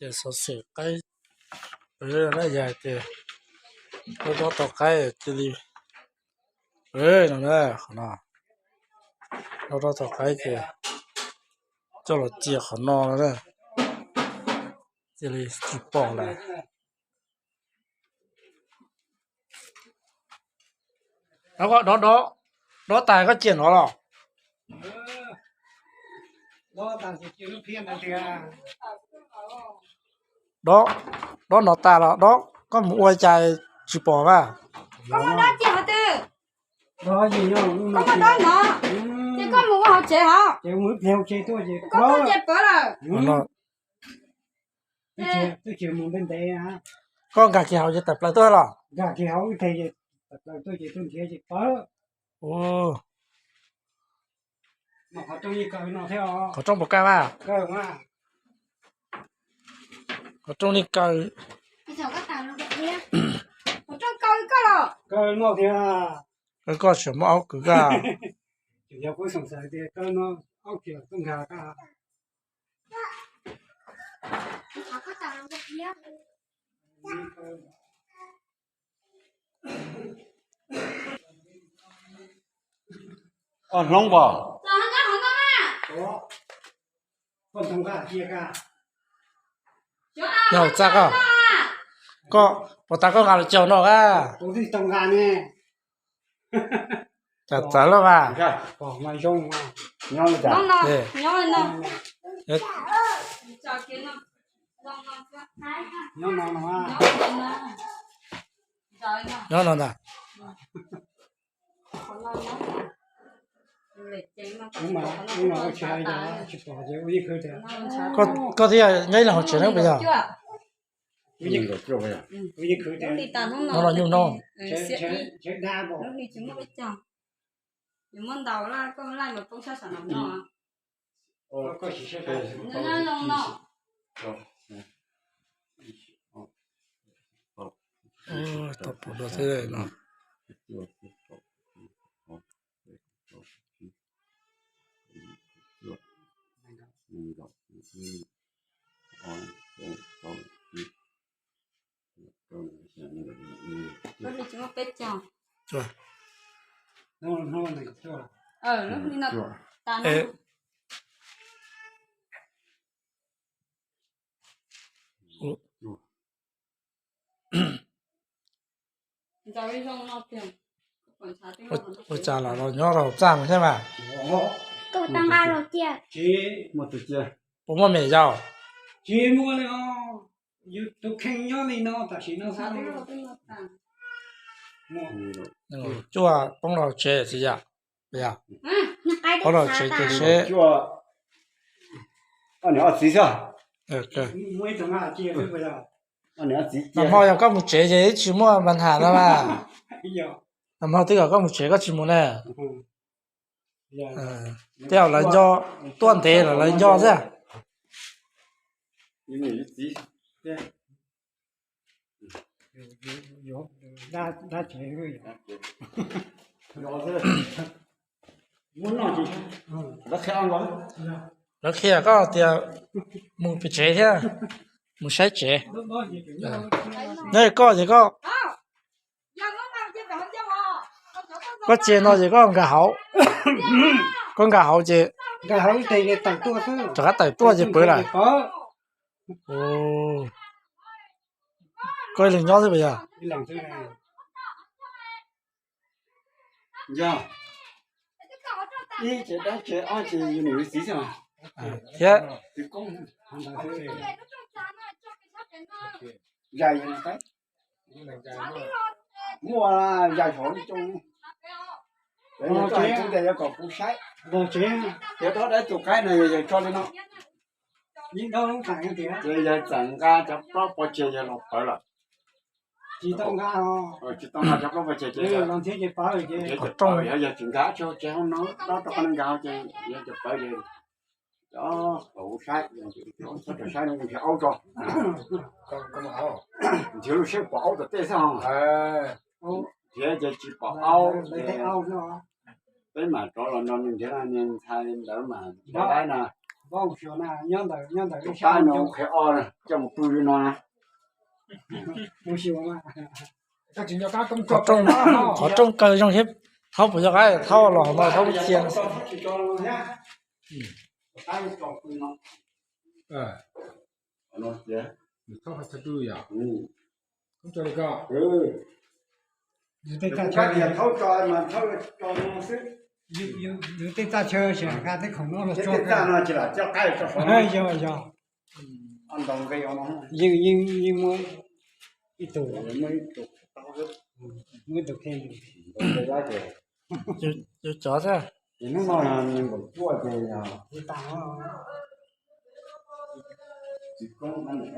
Ces xov xwm qaib, yog hais tias dob dob tau qaib cia li, no na, qhov no, dob dob tau qaib ces coj los cia qhov no na, cia li tsis pom lawm. Dob, dob, dob tas koj cia no los? Dob, dob no tas los dob, koj mus ua cas tsis pom mas? Koj muab dob cia qhov twg? Koj muab dob no, ces koj mus ua hauv tsev hov. Koj tuaj ces pawv lawm. Koj nkag kiag hauv ces tawm plaws tuaj los? Qhov rooj puas kaj mas? Qhov rooj li kaw. Koj tseem muaj aub kwv koj. Ob hlob pom. Yog txaj koj, koj puas tas koj nqa los caug no a? Cas txawv loj mas. Nyob no ntag. Koj thiaj nyob ib leeg hauv tsev na puas yog? No los nyuj no. Tau pom dua xwb no. Ua cas los los nyob rau txaj no thiab mas? Puas muaj me nyuam yaus? Cuaj poob rau tsev txiv yam. Poob rau tsev ces seb. Nag hmo yog koj mus tsev ces tsis muaj npa nham no mas. Nag hmo twb kom koj mus tsev koj tsis mus ne. Tej zaum lawv nco, tuaj ntev los lawv nco xwb. Lawv qhia koj tias mus pem tsev thiab, mus saib tsev. Nyob koj ces koj, koj tsev no ces koj nkag hauv, koj nkag hauv ces rov qab tawm tuaj ces pawv lawm. Koj ib leeg nyob xwb puas yog? Yog ib tsev dab tsev ob tsev yus niam yus txiv xwb. Thiab muaj yam hov li coob, tias yuav kom kuv saib, tias dab dab tus qaib no yog yawg tso li no, ces yawg txawm nqa cov plaub pov tseg yawg los pawv lawm. Tsis tau nqa cov plaub pov tseg ces yawg tsis nqa tso tsev hauv no, rau qhov nkag hauv ces yawg tsis pawv ces cov kuv saib, txhob saib no nrhiav aub tso, nrhiav lub siab pom aub tom tej xwb. Nrhiav ces tsis pom aub, peb mam rov los nrog nws nrhiav niag ntxhais ntawd mas rov lawm na. Tus qab no qhia ob coj mus pw li no na. Qhov rooj, qhov rooj kawg zoo thiab. Thaub puas yog qab thaub los hauv no thaub cia. Yus tej txaj chaw, yus tej txaj chaw, yog, yog. Yeej, yeej, yeej muaj ib tug, muaj ib tug kheej. Yus cov xwb. Hnub no nkaum cuaj ces yog txiv koob, nws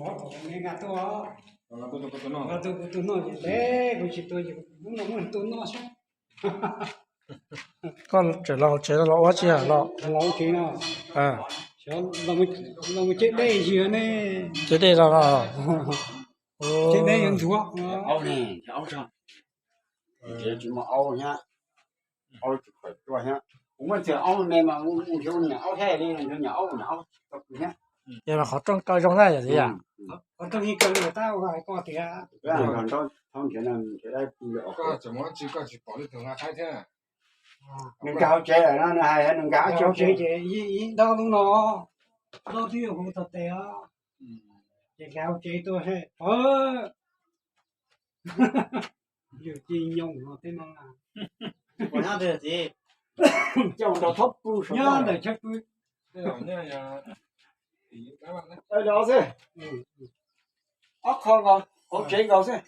vov tom me nqa tuaj, los tus kuv tus noj ces ntev kuv tsis tua, hnub no muab tus noj seb. Koj tseem los hauv tsev no los ua tsi los? Los hauv tsev no, los mus ceb dej zig ne. Ceb dej los los. Ceb dej yuav ntxuav. Aub ne, aub tso. Tsis muaj aub thiab, aub tsis pom tuaj thiab. Kuv muaj txiag aub me mas nrhiav niam aub thiab li, nrhiav niam aub, niam aub tsis tau pw thiab. Ces mas qhov rooj kaw zoo na yom txiv yom. Qhov rooj yeej kaw li tab ua hais koj tias, nrhiav dab pw. Nws nkag hauv tsev lawm no, nws hais nws nkag hauv tsev ces yeej ib ntaub lub no, ntaub twb yuav hu tau tes os. Ces nkag hauv tsev tuaj seb, yus ci nyoos no tej no. Coj nrog thaub pw nyob ntawm chaw pw. Ob qho nkaus, hauv tsev nkaus xwb.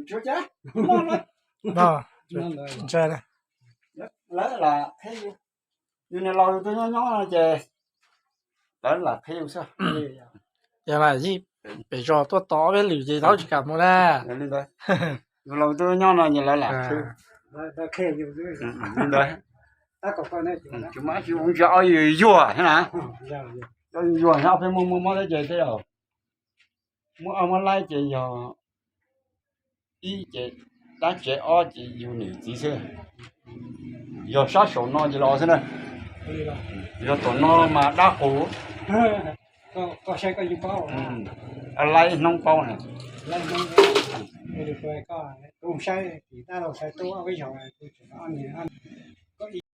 Tshuav cas, lawv lam qhia yus, yus niam laus yus tuaj nyob nyob no ces lawv lam qhia yus xwb. Ces mas yeej pem zos tuaj tos ob peb lwm ces tau tsis kam mus na. Yus laus tuaj nyob no ces lawv lam qhia. Li ntawd, tsis muaj dab tsi ua, ntsia ob yus yuag thiab na. Ob yus yuag thiab, ob peb muaj muaj mob thiab ces tej zaum muab ob muab laib ces yog ib ces dab tsev, ob ces yus niam txiv xwb. Yog sab saum no ces los xwb na. Yog tom no mas dab qus. Laib hnub paub na. Saib tim dab laug sai tuaj,